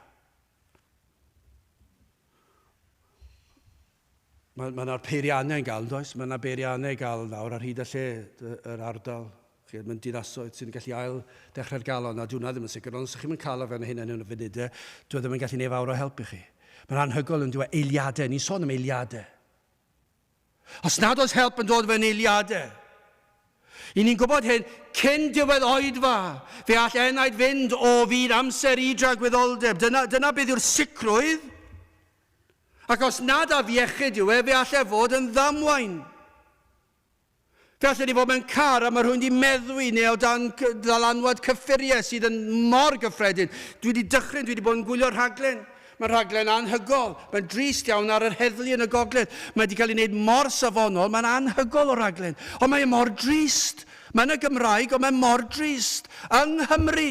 Mae yna'r ma peiriannau yn gael, does? Mae yna beiriannau i gael nawr ar hyd y lle, yr ardal. Mae'n dinasoedd sy'n gallu ail dechrau'r galon, a dwi'n ddim yn sicr, ond os ydych chi'n cael o fewn hyn yn y funudau, dwi ddim yn gallu neud fawr o help i chi. Mae'n anhygoel yn dweud eiliadau, ni'n sôn am eiliadau. Os nad oes help yn dod fewn eiliadau, I ni'n gwybod hyn, cyn diwedd oedfa, fe all enaid fynd o fyd amser i dragwyddoldeb. Dyna, dyna beth yw'r sicrwydd. Ac os nad afiechyd yw e, fe all e fod yn ddamwain. Fe allen ni fod mewn car a mae rhywun wedi meddwi neu o dan ddylanwad cyffuriau sydd yn mor gyffredin. Dwi wedi dychryn, dwi wedi bod yn gwylio rhaglen. Mae'n rhaglen anhygol. Mae'n drist iawn ar yr heddlu yn y gogledd. Mae wedi cael ei wneud mor safonol, mae'n anhygol o raglen. Ond mae e mor drist. Mae'n y Gymraeg, ond mae'n mor drist. Yng Nghymru.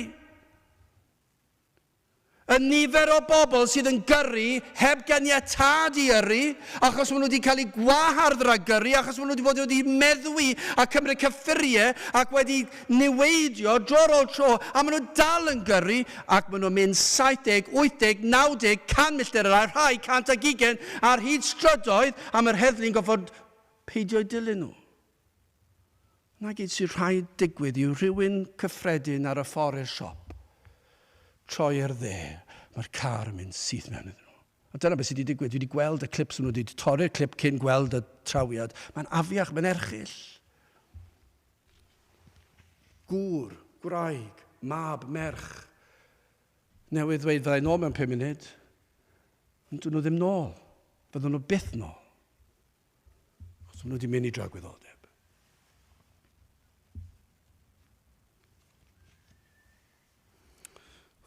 Y nifer o bobl sydd yn gyrru heb ganiatâd i yrru, achos maen nhw wedi cael eu gwahardd rhag gyrru, achos maen nhw wedi bod wedi meddwi a cymryd cyffuriau ac wedi niweidio dro ar ôl tro, a maen nhw dal yn gyrru, ac maen nhw'n mynd 70, 80, 90, 100 milltir yr awr, rhai 120 ar hyd strydoedd, a mae'r heddlu'n gorfod peidio eu dilyn nhw. Na gyd sy'n rhaid digwydd yw rhywun cyffredin ar y ffordd i'r siop. Troi i'r dde, mae'r car yn mynd syth mewn iddyn nhw. A dyna beth sydd wedi digwydd. Dwi wedi gweld y clips, nhw wedi torri'r clip cyn gweld y trawiad. Mae'n afiach, mae'n erchyll. Gŵr, gwraig, mab, merch. Newydd ddweud fyddai nôl mewn 5 munud. Ond dyn nhw ddim nôl. Fyddwn nhw byth nôl. Achos maen nhw wedi mynd i dragwyddoldeb.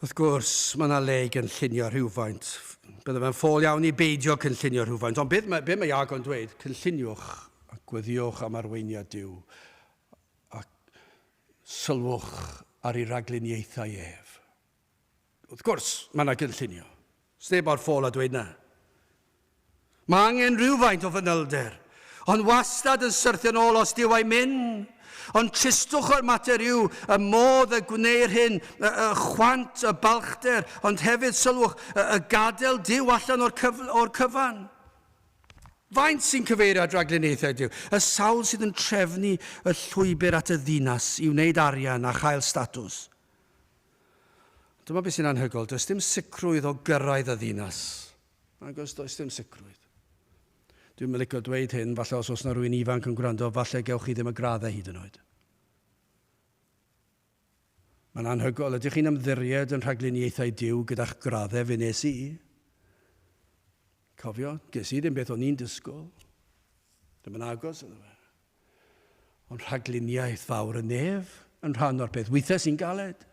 Wrth gwrs, mae yna le i gynllunio rhywfaint. Bydde fe'n ffôl iawn i beidio cynllunio rhywfaint. Ond beth mae, beth mae Iago'n dweud? Cynlluniwch a gweddiwch am arweiniad Duw a sylwch ar ei ragluniaethau ef. Wrth gwrs, mae yna gynllunio. Sneb mor ffôl a dweud na. Mae angen rhywfaint o fanylder, ond wastad yn syrthio'n ôl os dyw ei mynd. Ond tristwch o'r mater yw y modd y gwneir hyn, y, y chwant, y balchder, ond hefyd sylwch, y, y gadael Duw allan o'r, cyf or cyfan. Faint sy'n cyfeirio at ragluniaethau Duw? Y sawl sydd yn trefnu y llwybr at y ddinas i wneud arian a chael statws. Dyma beth sy'n anhygoel, does dim sicrwydd o gyrraedd y ddinas. Nag oes, does dim sicrwydd. Dwi'n mynd licio dweud hyn, falle os oes yna rhywun ifanc yn gwrando, falle gewch chi ddim y graddau hyd yn oed. Mae'n anhygoel, ydych chi'n ymddiried yn rhagluniaethau Duw gyda'ch graddau fe nes i? Cofio, ges i ddim beth o'n i'n disgwyl. Ddim yn agos iddo fe. Ond rhagluniaeth fawr y nef yn rhan o'r peth. Weithiau sy'n galed.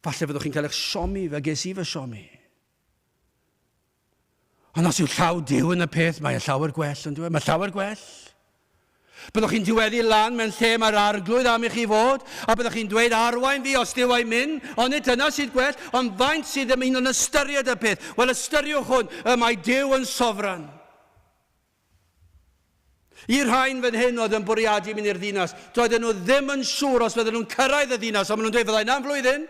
Falle fyddwch chi'n cael eich siomi fel ges i fy siomi. Ond os yw llaw Duw yn y peth, mae e llawer gwell, yn dweud. Mae llawer gwell. Byddwch chi'n diweddu lan mewn lle mae'r arglwydd am i chi fod, a byddwch chi'n dweud, arwain fi os Duw a'i myn, ond nid dyna sydd gwell, ond faint sydd ddim un yn ystyried y peth. Wel, ystyriwch hwn, y mae Duw yn sofran. I'r rhain fan hyn oedd yn bwriadu mynd i'r ddinas, doedden nhw ddim yn siŵr os fydden nhw'n cyrraedd y ddinas, ond maen nhw'n dweud, fyddai'n am flwyddyn,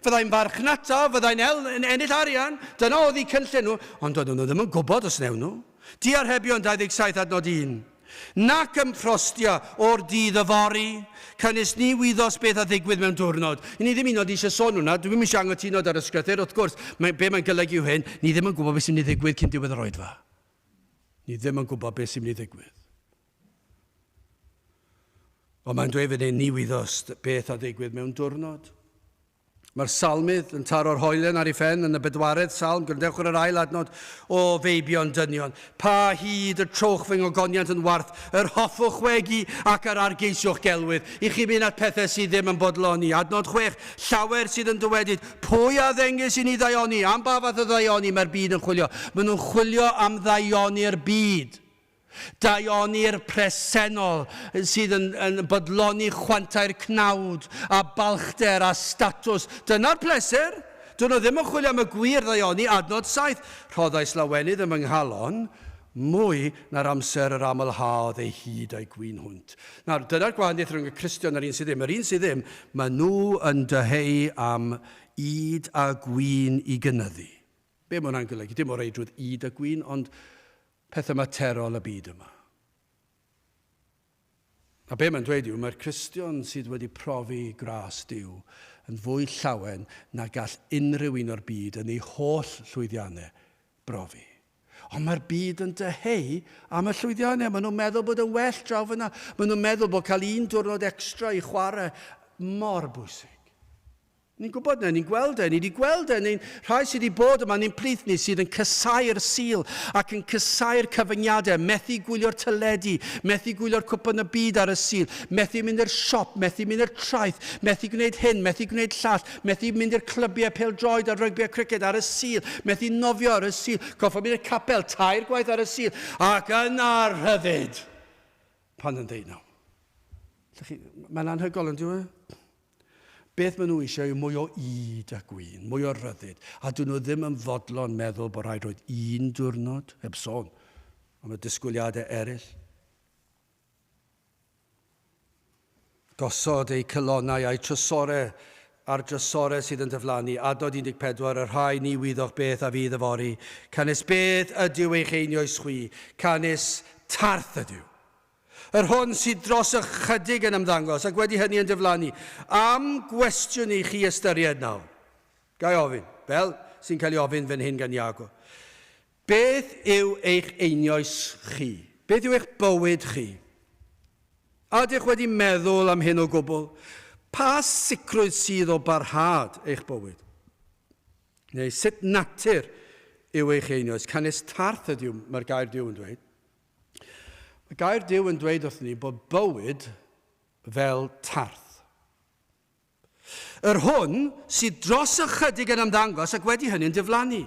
fyddai'n farchnata, fyddai'n ennill arian, dyna oedd eu cynllun nhw, ond doedden nhw ddim yn gwybod os wnewn nhw. Diarhebion 27 adnod 1. Nac ymffrostia o'r dydd yfory, canys ni wyddos beth a ddigwydd mewn diwrnod. I ni ddim un oed eisiau sôn hwnna, dwi ddim eisiau anghytuno da'r ysgrythur, wrth gwrs, mae, be mae'n golygu yw hyn, ni ddim yn gwybod beth sy'n mynd i ddigwydd cyn diwedd yr oedfa. Ni ddim yn gwybod beth sy'n mynd i ddigwydd. Ond mae'n dweud fan hyn, ni wyddos beth a ddigwydd mewn diwrnod. Mae'r salmydd yn taro'r hoelen ar ei phen yn y bedwaredd salm, gwrandewch ar yr ail adnod, o feibion dynion. Pa hyd y trowch fy ngogoniant yn warth, yr hoffwch wegi ac yr argeisiwch gelwydd, i chi mynd at pethau sydd ddim yn bodloni. Adnod 6, llawer sydd yn dywedyd, pwy a ddengys i ni ddaioni? Am ba fath o ddaioni mae'r byd yn chwilio? Maen nhw'n chwilio am ddaioni'r byd. Daioni'r presennol sydd yn, yn bodloni chwantau'r cnawd a balchder a statws. Dyna'r pleser. Dyn nhw ddim yn chwilio am y gwir ddaioni, adnod 7. Rhoddais lawenydd yn fy nghalon mwy na'r amser yr amlhaodd ei hyd a'i gwin hwnt. Nawr, dyna'r gwahaniaeth rhwng y Cristion a'r un sydd ddim. Yr un sydd ddim, maen nhw yn dyheu am yd a gwin i gynyddu. Be mae hwnna'n golygu? Dim o reidrwydd yd a gwin, ond pethau materol y byd yma. A be mae'n dweud yw, mae'r Cristion sydd wedi profi gras Duw yn fwy llawen na gall unrhyw un o'r byd yn ei holl llwyddiannau brofi. Ond mae'r byd yn dyheu am y llwyddiannau. Maen nhw'n meddwl bod yn well draw fyna. Maen nhw'n meddwl bod cael un diwrnod extra i chwarae mor bwysig. Ni'n gwybod na, ni'n gweld e, ni wedi gweld e, ni'n rhai sydd wedi bod yma, ni'n plith ni sydd yn cysau'r Sul ac yn cysau'r cyfyngiadau, methu gwylio'r teledu, methu gwylio'r cwpan y byd ar y Sul, methu mynd i'r siop, methu mynd i'r traeth, methu gwneud hyn, methu gwneud llall, methu mynd i'r clybiau pêl-droed a rygbi a criced ar y Sul, methu nofio ar y Sul, gorfod mynd i'r capel tair gwaith ar y Sul, ac yna rhyddid pan yn ddeunaw. Mae'n anhygoel yn dyw e? Beth maen nhw eisiau yw mwy o ŷd a gwin, mwy o ryddid, a dyn nhw ddim yn fodlon meddwl bod rhaid rhoi un diwrnod, heb sôn am y disgwyliadau eraill. Gosod eu cylonau a'u trysorau ar drysorau sydd yn diflannu, adnod 14, y rhai ni wyddoch beth a fydd yfory, canys beth ydyw eich einioes chwi, canys tarth ydyw. Yr hwn sydd dros ychydig yn ymddangos ac wedi hynny yn diflannu. Am gwestiwn i chi ystyried nawr. Ga i ofyn, fel sy'n cael ei ofyn fan hyn gan Iago. Beth yw eich einioes chi? Beth yw eich bywyd chi? A ydych wedi meddwl am hyn o gwbl? Pa sicrwydd sydd o barhad eich bywyd? Neu sut natur yw eich einioes? Canys tarth ydyw, mae'r gair Duw yn dweud. Mae gair Duw yn dweud wrthyn ni bod bywyd fel tarth. Yr hwn sydd dros ychydig yn ymddangos ac wedi hynny'n diflannu.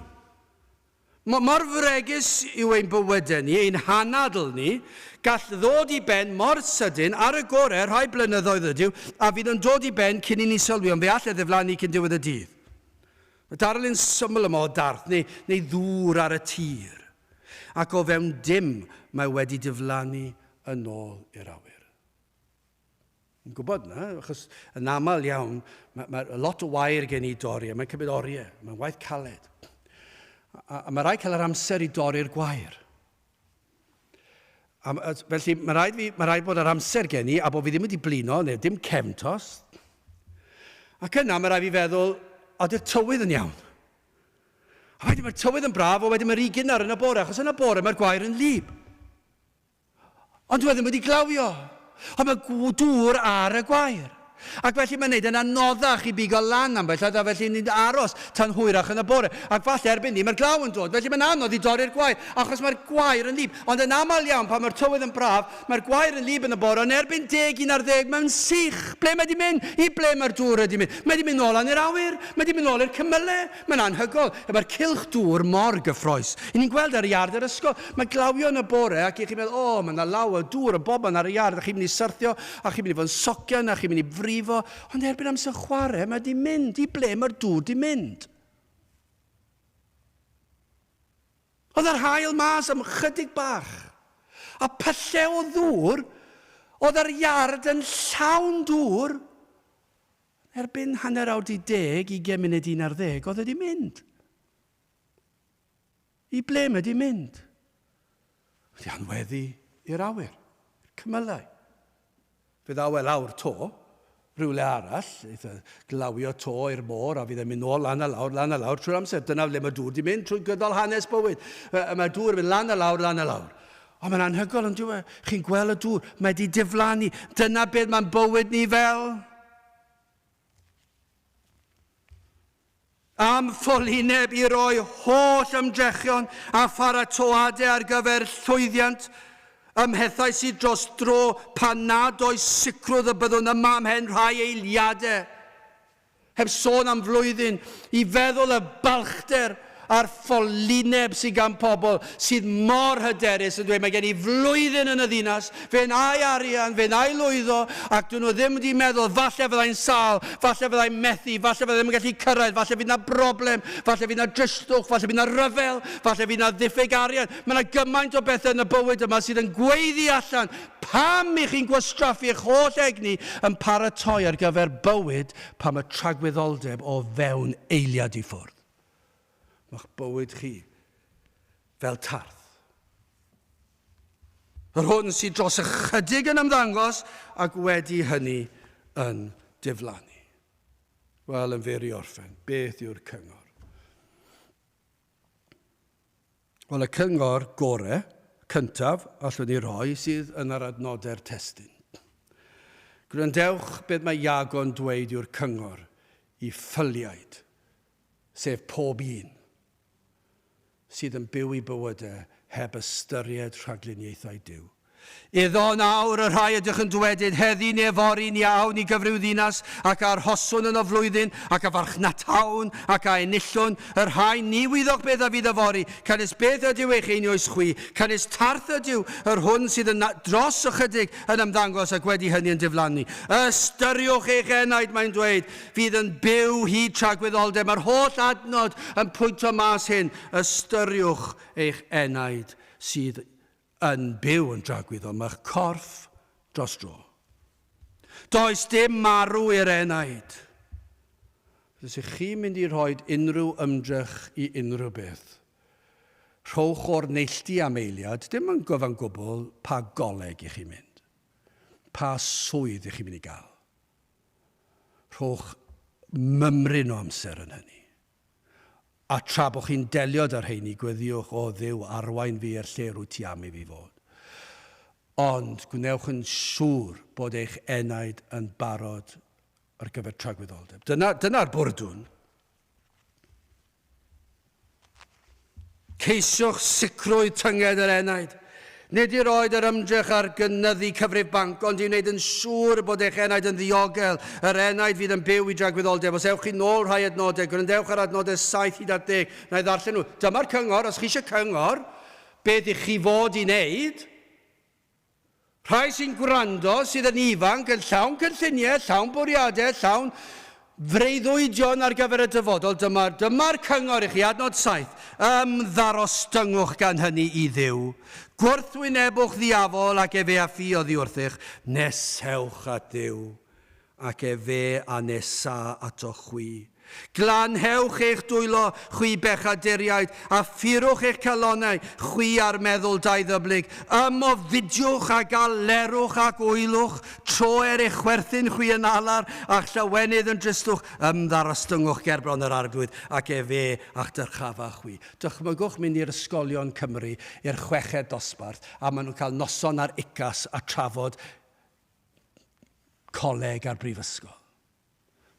Mor fregus yw ein bywydau ni, ein hanadl ni, gall ddod i ben mor sydyn ar y gorau rhai blynyddoedd ydyw, a fydd yn dod i ben cyn i ni sylwi, ond fe all e ddiflannu cyn diwedd y dydd. Mae darlun syml yma o darth neu, neu ddŵr ar y tir. Ac o fewn dim mae wedi diflannu yn ôl i'r awyr. Ni'n gwybod na, achos yn aml iawn, mae, mae lot o wair gen i dorri, a mae'n cymryd oriau, mae'n waith caled. A, a mae rhaid cael yr amser i dorri'r gwair. A, a, felly mae rhaid, fi, mae rhaid bod yr amser gen i, a bod fi ddim wedi blino, neu dim cefn tost. Ac yna mae rhaid fi feddwl, oeddi'r tywydd yn iawn. A wedyn mae'r tywydd yn braf, a wedyn mae'r rhy gynnar yn y bore, achos yn y bore mae'r gwair yn lib. Ond dwi e ddim wedi glawio. Ond mae dŵr ar y gwair. Ac felly mae'n neud yn anoddach i bigo lan ambell waith, a felly ni'n aros tan hwyrach yn y bore. Ac falle erbyn ni mae'r glaw yn dod, felly mae'n anodd i dorri'r gwair, achos mae'r gwair yn lib. Ond yn aml iawn, pan mae'r tywydd yn braf, mae'r gwair yn lib yn y bore, ond erbyn deg, un ar ddeg, mae'n sych. Ble mae 'di mynd? I ble mae'r dŵr wedi mynd? Mae 'di mynd nôl lan i'r awyr. Mae 'di mynd nôl i'r cymylau. Mae'n anhygoel. Mae'r cylch dŵr mor gyffrous. I ni'n gweld ar iard yr ysgol. Mae glawio yn y bore ac i chi'n meddwl, o, mae yna law o dŵr yn bobman ar y iard a chi'n mynd i syrthio a chi'n mynd i fod yn socian a chi'n mynd i frifo. Ond erbyn amser chwarae, mae 'di mynd. I ble mae'r dŵr 'di mynd? Oedd yr haul mas am chydig bach. A pyllau o ddŵr, oedd yr iard yn llawn dŵr. Erbyn hanner awr 'di deg, ugain munud i un ar ddeg, oedd e 'di mynd. I ble mae 'di mynd? Wedi anweddu i'r awyr, i'r cymylau. Fe ddaw e lawr 'to, rhywle arall, eitha glawio 'to i'r môr, a fydd e'n mynd nôl lan a lawr, lan a lawr trwy'r amser. Dyna le mae dŵr 'di mynd trwy gydol hanes bywyd. Mae dŵr yn mynd lan a lawr, lan a lawr. Ond mae'n anhygoel, yn dyw e? Chi'n gweld y dŵr, mae 'di diflannu. Dyna beth mae'n bywyd ni fel. Am ffolineb i roi holl ymdrechion a pharatoadau ar gyfer llwyddiant ym mhethau sydd dros dro pan nad oes sicrwydd y byddwn yma ymhen rhai eiliadau, heb sôn am flwyddyn, i feddwl y balchder a'r ffolineb sydd gan pobl sydd mor hyderus yn dweud, mae gen i flwyddyn yn y ddinas, fe wna i arian, fe wna i lwyddo, ac dyn nhw ddim wedi meddwl, falle fyddai'n sâl, falle fyddai'n methu, falle fyddai ddim yn gallu cyrraedd, falle fydd 'na broblem, falle fydd 'na dristwch, falle fydd 'na ryfel, falle fydd 'na ddiffyg arian. Mae 'na gymaint o bethau yn y bywyd yma sydd yn gweiddi allan, pam i chi'n gwastraffu eich holl egni yn paratoi ar gyfer bywyd pan mae tragwyddoldeb o fewn eiliad i ffwrdd? Mae'ch bywyd chi fel tarth. Yr hwn sydd dros ychydig yn ymddangos ac wedi hynny yn diflannu. Wel, yn fyr i orffen, beth yw'r cyngor? Wel, y cyngor gore, cyntaf, allwn ni roi sydd yn yr adnodau'r testun. Gwrandewch beth mae Iago'n dweud yw'r cyngor i ffyliaid sef pob un sydd yn byw eu bywydau heb ystyried rhagluniaethau Duw. Iddo yn awr y rhai ydych yn dywedyd, Heddi neu yfory ni awn i gyfryw ddinas, ac a arhoswn yno flwyddyn, ac a farchnatawn, ac a enillwn, y rhai ni wyddoch beth a fydd yfory, canys beth ydyw eich einioes chwi, canys tarth ydyw yr hwn sydd yn dros ychydig yn ymddangos ac wedi hynny yn diflannu. Ystyriwch eich enaid, mae'n dweud, fydd yn byw hyd tragwyddoldeb. Mae'r holl adnod yn pwyntio mas hyn. Ystyriwch eich enaid sydd yn byw yn dragwyddol. Mae'ch corff dros dro. Does dim marw i'r enaid. Os ych chi'n mynd i rhoi unrhyw ymdrech i unrhyw beth, rhowch o'r neilltu am eiliad, dim yn gyfan gwbl pa goleg i chi'n mynd, pa swydd i chi'n mynd i gael. Rhowch mymryn o amser yn hynny. A tra bod chi'n delio 'da rheini, gweddïwch, O Dduw, arwain fi i'r lle rwyt ti am i fi fod. Ond gwnewch yn siŵr bod eich enaid yn barod ar gyfer tragwyddoldeb. Dyna, dyna'r bwrdwn. Ceisiwch sicrwydd tynged yr enaid. Nid i roed yr ymdrech ar gynyddu cyfrif banc, ond i wneud yn siŵr bod eich enaid yn ddiogel, yr enaid fydd yn byw i dragwyddoldeb. Os ewch chi nôl rhai adnodau, gwrandewch ar adnodau 7 hyd at 10, na i ddarllen nhw. Dyma'r cyngor, os chi eisiau cyngor, beth i chi fod i wneud, Rhai sy'n gwrando, sydd yn ifanc, yn llawn cynlluniau, llawn bwriadau, llawn freuddwydion ar gyfer y dyfodol, dyma, dyma'r cyngor i chi, adnod 7. Ymddarostyngwch gan hynny i Dduw. Gwrthwynebwch ddiafol ac efe a ffi oddi wrthych. Nesewch at Dduw ac efe a nesa atoch chwi. Glanhewch eich dwylo, chwi bechaduriaid, a phurwch eich calonnau, chwi a'r meddwl dauddyblyg. Ymofidiwch a galerwch ac wylwch, troer eich chwerthin chwi yn alar, a'ch llawenydd yn dristwch. Ymddarostyngwch gerbron yr Arglwydd, ac efe a'ch dyrchafa chwi. Dychmygwch mynd i'r ysgolion Cymru, i'r chweched dosbarth, a maen nhw'n cael noson ar UCAS a trafod. coleg a'r brifysgol.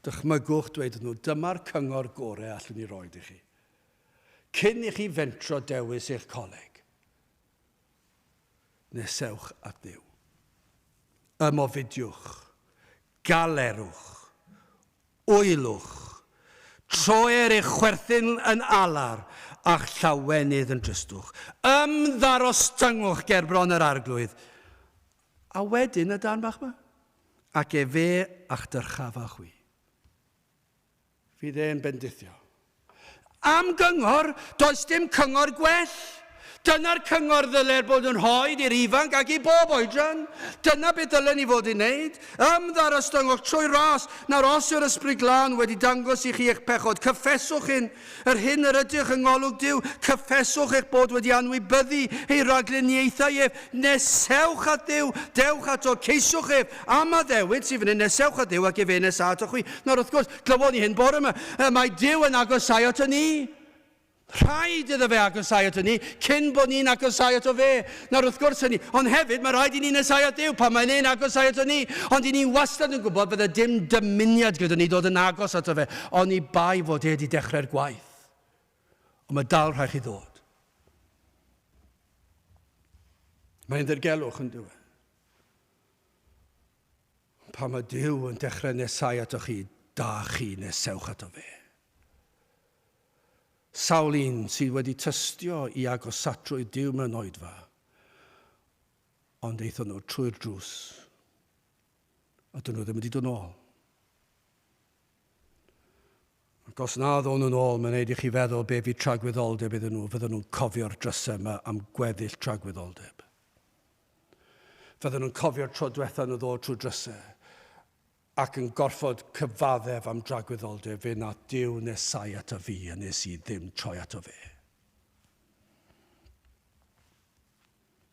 Dychmygwch dweud nhw, dyma'r cyngor gorau allwn ni roed i chi. Cyn i chi fentro dewis eich coleg, nesewch at Dduw. Ymofidiwch, galerwch, wylwch, troer eich chwerthin yn alar a'ch llawenydd yn dristwch. Ymddarostyngwch gerbron yr Arglwydd, a wedyn y darn bach 'ma, ac efe a'ch dyrchaf â chwi. Fydd e'n bendithio. Am gyngor, does dim cyngor gwell. Dyna'r cyngor ddyle'r bod yn rhoed i'r ifanc ac i bob oedran. Dyna beth dylen ni fod yn wneud. Ymddarostyngwch trwy ras. Nawr os yw'r Ysbryd Glân wedi dangos i chi eich pechod, cyffeswch hyn, yr hyn yr ydych yng ngolwg Duw, cyffeswch eich bod wedi anwybyddu ei ragluniaethau ef, nesewch at Dduw, dewch ato, ceisiwch ef, am addewid sydd fan hyn, nesewch at Dduw ac efe nesa atoch chwi. Nawr wrth gwrs, glywon ni hyn bore yma, mae Duw yn agosáu ato ni. Rhaid iddo fe agosáu ato ni cyn bod ni'n agosáu ato fe. Nawr wrth gwrs hynny, ond hefyd mae rhaid i ni nesáu at Dduw pan mae'n e'n agosáu ato ni. Ond i ni wastad yn gwybod bydde dim dymuniad gyda ni dod yn agos ato fe, oni bai fod e wedi dechrau'r gwaith. Ond mae dal rhaid chi ddod. Mae'n ddirgelwch yn dyw e. Pan mae Duw yn dechrau nesau ato chi, da chi nesewch ato fe. Sawl un sydd wedi tystio i agosatrwydd Duw mewn oedfa, ond aethon nhw trwy'r drws, a dyn nhw ddim wedi dod nôl. Ac os na ddôn nhw'n ôl, mae'n neud i chi feddwl be fydd tragwyddoldeb iddyn nhw, fydden nhw'n cofio'r drysau yma am gweddill tragwyddoldeb. Fydden nhw'n cofio'r tro diwetha nhw ddod trwy drysau ac yn gorfod cyfaddef am dragwyddoldeb, fe nath Duw nesau ato fi a nes i ddim troi ato fe.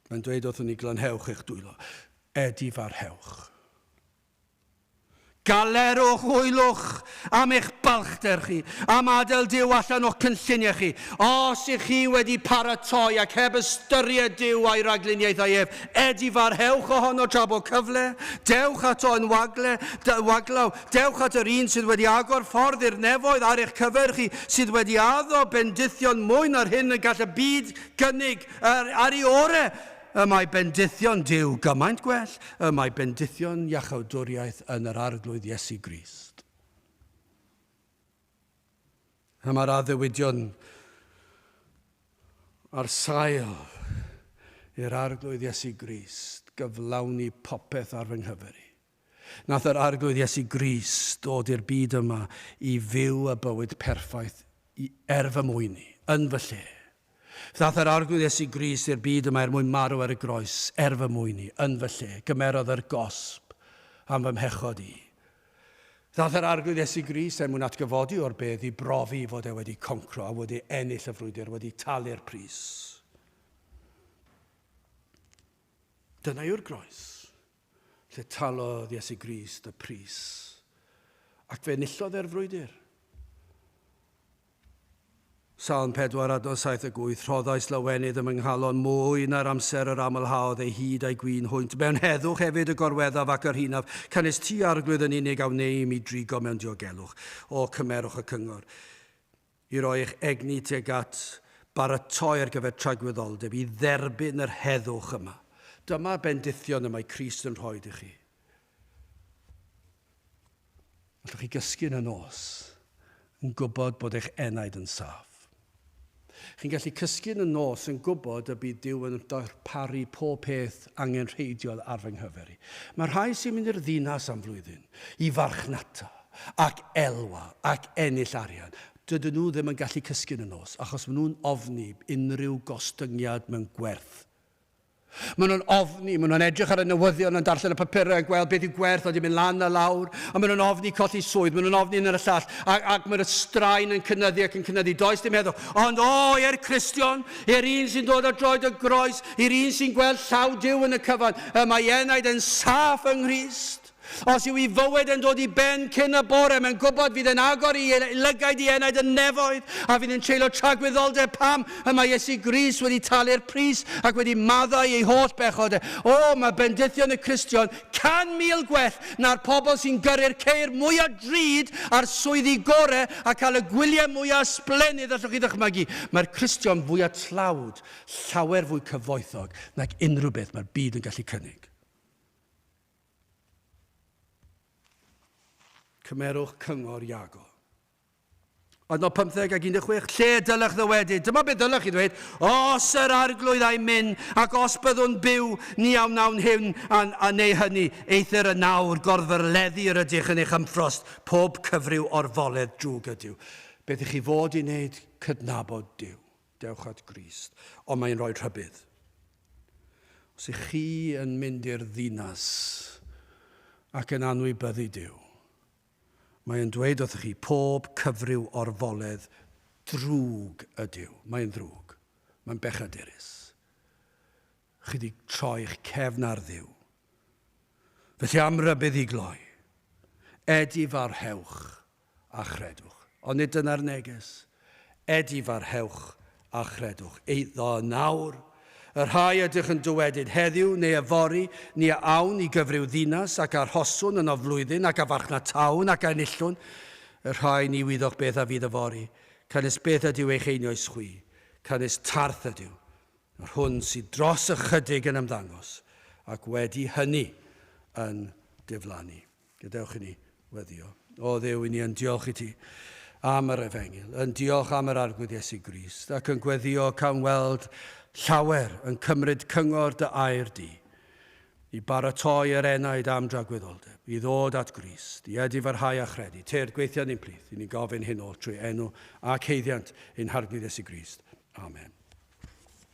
Mae'n dweud wrthwn ni glanhewch eich dwylo, edifarhewch. Galerwch, hwylwch am eich balchder chi, am adael Duw allan o'ch cynlluniau chi. Os ych chi wedi paratoi ac heb ystyried Duw a'i ragluniaethau ef, edifarhewch ohono tra bo cyfle. Dewch ato yn wagle, waglaw. Dewch at yr un sydd wedi agor ffordd i'r nefoedd ar eich cyfer chi, sydd wedi addo bendithion mwy na'r hyn y gall y byd gynnig ar, ar ei ore. Y mae bendithion Duw gymaint gwell, y mae bendithion iachawdwriaeth yn yr Arglwydd Iesu Grist. Y mae'r addewidion ar sail i'r Arglwydd Iesu Grist gyflawni popeth ar fy nghyfer i. Nath yr Arglwydd Iesu Grist dod i'r byd yma i fyw y bywyd perffaith i, er fy mwyn i, yn fy lle. Ddath yr Arglwydd Iesu Grist i'r byd yma er mwyn marw ar y groes, er fy mwyn i, yn fy lle. Gymerodd yr gosb am fy mhechod i. Ddath yr Arglwydd Iesu Grist er mwyn atgyfodi o'r bedd i brofi fod e wedi concro a wedi ennill y frwydr, wedi talu'r pris. Dyna yw'r groes. Lle talodd Iesu Grist y pris, ac fe enillodd e'r frwydr. Salm 4 adnod 78, Rhoddais lawenydd ym nghalon mwy na'r amser yr amlhaodd ei hyd a'i gwin hwynt. Mewn heddwch hefyd y gorweddaf ac yr hunaf, canys ti, Arglwydd, yn unig a wnei i mi drigo mewn diogelwch. O, cymerwch y cyngor i roi eich egni tuag at baratoi ar gyfer tragwyddoldeb, i dderbyn yr heddwch yma. Dyma bendithion y mae Crist yn rhoi i chi. Allwch chi gysgu yn y nos yn gwybod bod eich enaid yn saff. Chi'n gallu cysgu yn y nos yn gwybod y bydd Duw yn darparu pob peth angenrheidiol ar fy nghyfer i. Mae rhai sy'n mynd i'r ddinas am flwyddyn i farchnata ac elwa ac ennill arian. Dydyn nhw ddim yn gallu cysgu yn y nos achos maen nhw'n ofni unrhyw gostyngiad mewn gwerth. Maen nhw'n ofni, maen nhw'n edrych ar y newyddion, yn darllen y papurau, yn gweld beth yw gwerth, oeddi mynd lan a lawr, a maen nhw'n ofni colli swydd, maen nhw'n ofni yn yr llall, ac, ac mae'r straen yn cynyddu ac yn cynyddu, does dim heddwch. Ond o, i'r Cristion, i'r un sy'n dod ar droed y groes, i'r un sy'n gweld llaw Duw yn y cyfan, y mae enaid yn saff yng Nghrist. Os yw ei fywyd yn dod i ben cyn y bore, mae'n gwybod fydd yn agor i lygaid i enaid y nefoedd a fydd yn treulio tragwyddoldeb pam y mae Iesu Grist wedi talu'r pris ac wedi maddau ei holl bechod. O, mae bendithion y Cristion 100,000 gwell na'r pobl sy'n gyrru'r ceir mwyaf drud a'r swyddi gore a cael y gwyliau mwyaf ysblennydd allwch chi ddychmygu. Mae'r Cristion fwyaf tlawd llawer fwy cyfoethog nag unrhyw beth mae'r byd yn gallu cynnig. Cymerwch cyngor Iago. Adnod 15 ac 16, lle dylech ddywedyd? Dyma beth dylech chi ddweud. Os yr arglwydd a'i myn, ac os byddwn byw, ni a wnawn hyn a, a neu hynny, eithr y nawr gorfyrleddu yr ydych yn eich ymffrost, pob cyfryw orfoledd drwg ydyw. Beth ych chi fod i wneud? Cydnabod Duw. Dewch at Grist. Ond mae'n rhoi rhybudd. Os ych chi yn mynd i'r ddinas ac yn anwybyddu Duw, mae'n dweud wrthych chi pob cyfryw orfoledd drwg ydyw. Mae'n ddrwg. Mae'n bechadurus. Chi wedi troi'ch cefn ar Dduw. Felly am rybudd i gloi, edifarhewch a chredwch. Ond nid dyna'r neges. Edifarhewch a chredwch. Eiddo yn awr. Y rhai ydych yn dywedyd heddiw neu yfory, ni a awn i gyfryw ddinas ac arhoswn yno flwyddyn ac a farchnatawn ac a enillwn. Y rhai ni wyddoch beth a fydd yfory. Canys beth ydyw eich einioes chwi? Canys tarth ydyw. Yr hwn sydd dros ychydig yn ymddangos, ac wedi hynny yn diflannu. Gadewch i ni weddio. O Dduw, i ni yn diolch i ti am yr efengyl, yn diolch am yr Arglwydd Iesu Grist, ac yn gweddio cawn weld llawer yn cymryd cyngor dy air di, i baratoi yr enaid am dragwyddoldeb, i ddod at Grist, i edifarhau a chredu. Tyrd, gweithio ni'n plith, i ni'n gofyn hyn oll trwy enw ac haeddiant ein Harglwydd Iesu Grist. Amen.